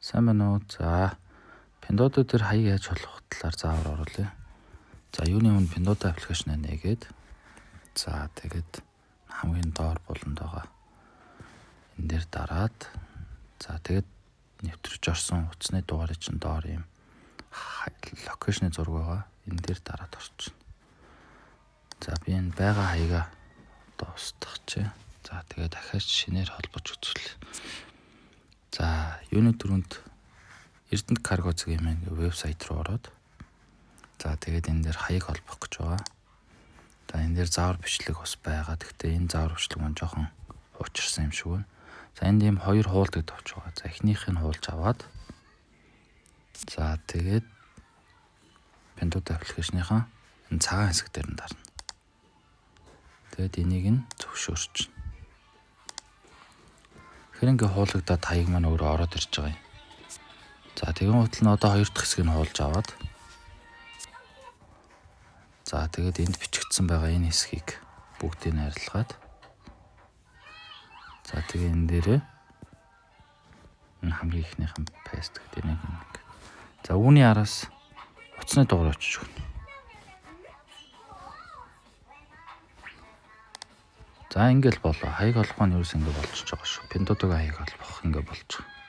Сайн байна уу? За, Pinduoduo дээр хаяг яаж холбох талаар заавар оруулъя. За, юуны өмнө Pinduoduo application аа нээгээд, за, тэгээд хамгийн доор буланд байгаа энэ дээр дараад, за, тэгээд нэвтэрч орсон утасны дугаарын чинь доор ийм location ы зураг байгаа. Энэ дээр дараад орчихно. За, би энэ байгаа хаягаа одоо устгах. За, тэгээд дахиад шинээр холбож үзүүлье. За, юуны түрүүнд Эрдэнэт Карго цэгийн маань вебсайт руу ороод, за, тэгээд энэ дээр хаяг холбох гэж байгаа. За, энэ дээр заавар бичлэг бас байгаа. Гэхдээ энэ заавар бичлэг маань жоохон хуучирсан юм шиг байна. За, энд ийм хоёр хуулдаг товч байгаа. За, эхнийх нь хуулж аваад, за, тэгээд Pinduoduo application ыхаа энэ цагаан хэсэг дээр нь дарна. Тэгээд энийг нь зөвшөөрчин. Тэгэхээр ингээ хуулагдаад хаяг маань өөрөө ороод ирж байгаа юм. За, тэгэн гутал нь одоо хоёр дахь хэсгийг нь хуулж аваад, за, тэгээд энд бичигдсэн байгаа энэ хэсгийг бүгдийг нь арилгаад, за, тэгээ энэ дээрээ энэ хамгийн ихнийхэн paste гэдэг нэг нэг. За, үүний араас утасны дугаар очиж өгнө. За, ингээл болоо. Хаяг холбох нь ерөөс ингэ болчихж байгаа шүү. Pinduoduo-гийн хаяг холбох ингэ болж байгаа.